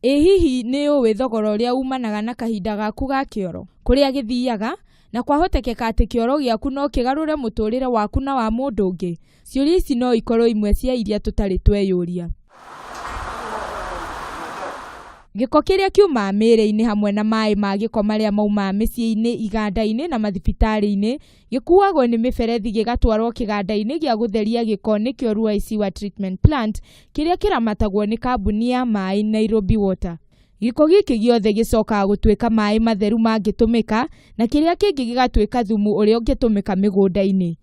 Ĩ hihi nĩ ũĩ thogora ũrĩa umanaga na kahinda gaku ga kĩoro? Kũrĩa gĩthiaga? Na kwahotekeka atĩ kĩoro gĩaku no kĩgarũre mũtũrĩre waku na wa mũndũ ũngĩ? Ciũria ici no ikorwo imwe cia iria tũtarĩ tweyũria. Gĩko kĩrĩa kiumaga mĩĩrĩ-inĩ hamwe na maĩ ma gĩko marĩa maumaga mĩciĩ-inĩ, iganda-inĩ na mathibitarĩ-inĩ gĩkuagwo nĩ mĩberethi gĩgatwarwo kĩganda-inĩ gĩa gũtheria gĩko nĩkĩo Ruai Sewer Treatment Plant kĩrĩa kĩramatagwo nĩ kambuni ya maĩ Nairobi Water. Gĩko gĩkĩ gĩothe gĩcokaga gũtuĩka maĩ matheru mangĩtũmĩka na kĩrĩa kĩngĩ gĩgatuĩka thumu ũrĩa ũngĩtũmĩka mĩgũnda-inĩ.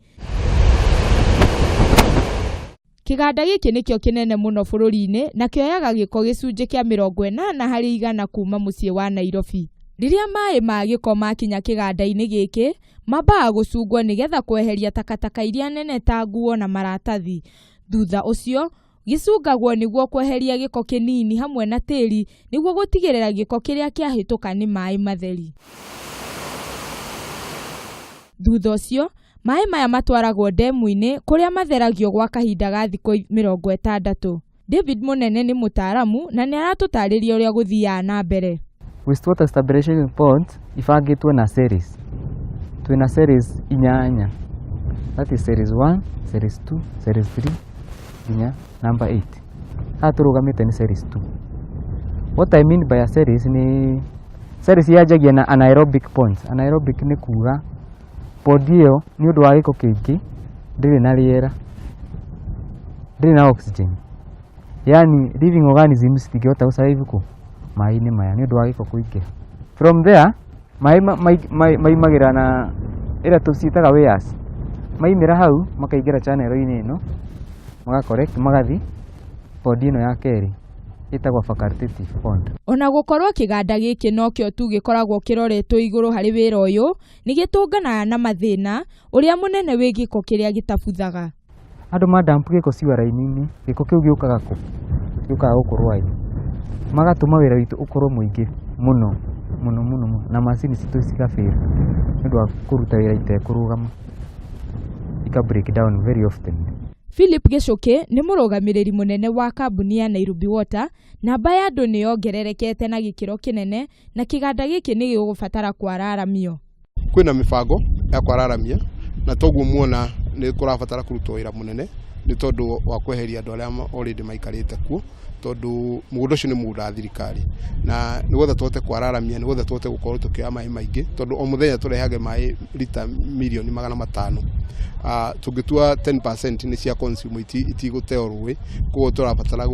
Kĩganda gĩkĩ nĩkĩo kĩnene mũno bũrũri-inĩ na kĩoyaga gĩko gĩcunjĩ kĩa 80% kuma mũciĩ wa Nairobi. Rĩrĩa maĩ ma gĩko makinya kĩganda-inĩ gĩkĩ, mambaga gũcungwo nĩgetha kweheria takataka iria nene ta nguo na maratathi. Thutha ũcio, gĩcungagwo nĩguo kweheria gĩko kĩnini hamwe na tĩri nĩguo gũtigĩrĩra gĩko kĩrĩa kĩahĩtũka nĩ maĩ matheri. Thutha ũcio, maĩ maya matwaragwo ndemu-inĩ kũrĩa matheragio gwa kahinda ga thikũ 60. David Mũnene nĩ mũtaaramu na nĩ aratũtarĩria ũrĩa gũthiaga na mbere. Wastewater stabilization ponds ibangĩtwo na series. Twĩna series inyanya. That is series 1, series 2, series 3 nginya number 8. Haha tũrũgamĩte nĩ series 2. What I mean by a series nĩ series yanjagia na anaerobic ponds. Anaerobic nĩ kuga pond ĩyo nĩ ũndũ wa gĩko kĩingĩ ndĩrĩ na rĩera, ndĩrĩ na oxygen. Yani living organisms citingĩhota gũ survive kũ maĩ-inĩ maya nĩ ũndũ wa gĩko kũingĩha. From there maĩ maimagĩra na ĩrĩa tũciĩtaga weirs. Maimĩra hau makaingĩra channel-inĩ ĩno maga collect magathiĩ pond ĩno ya kerĩ ĩtagwo facultative pond. Ona gũkorwo kĩganda gĩkĩ nokĩo tu gĩkoragwo kĩroretwo igũrũ harĩ wĩra ũyũ, nĩ gĩtũnganaga na mathĩna, ũrĩa mũnene wĩ gĩko kĩrĩa gĩtabuthaga. Andũ ma dump gĩko sewer line-inĩ, gĩko kĩu gĩũkaga kũ? Gĩũkaga gũkũ rwai. Magatũma wĩra witũ ũkorwo mũingĩ mũno mũno mũno mũno na macini citũ ciga fail nĩ ũndũ wa kũruta wĩra itekũrũgama, ika break down very often. Philip Gĩchũkĩ nĩ mũrũgamĩrĩri mũnene wa kambuni ya Nairobi Water. Namba ya andũ nĩ yongererekete na gĩkĩro kĩnene na kĩganda gĩkĩ nĩ gĩgũbatara kwararamio. Kwĩna mĩbango ya kwararamia na toguo muona nĩ kũrabatara kũrutwo wĩra mũnene nĩ tondũ wa kweheria andũ arĩa already maikarĩte kuo, tondũ mũgũnda ũcio nĩ mũgũnda wa thirikari, na nĩgetha tũhote kwararamia, nĩgetha tũhote gũkorwo tũkĩoya maĩ maingĩ, tondũ o mũthenya tũrehage maĩ rita mirioni 500. Tũngĩtua 10% nĩ cia consume itigũteo rũĩ, koguo tũrabatara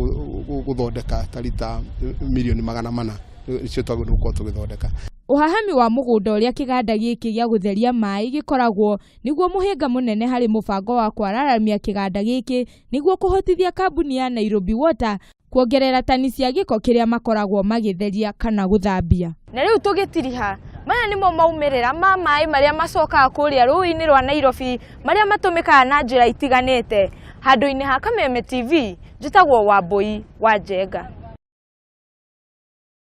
gũthondeka ta rita mirioni 400 nĩcio twagĩrĩirwo gũkorwo tũgĩthondeka. Ũhahami wa mũgũnda ũrĩa kĩganda gĩkĩ gĩa gũtheria maĩ gĩkoragwo nĩguo mũhĩnga mũnene harĩ mũbango wa kwararamia kĩganda gĩkĩ nĩguo kũhotithia kambuni ya Nairobi Water kuongerera tani cia gĩko kĩrĩa makoragwo magĩtheria kana gũthambia. Na rĩu tũgĩtiriha, maya nĩmo maumĩrĩra ma maĩ marĩa macokaga kũrĩa rũĩ-inĩ rwa Nairobi marĩa matũmĩkaga na njĩra itiganĩte. Handũ-inĩ ha Kameme TV, njĩtagwo Wambui wa Njenga.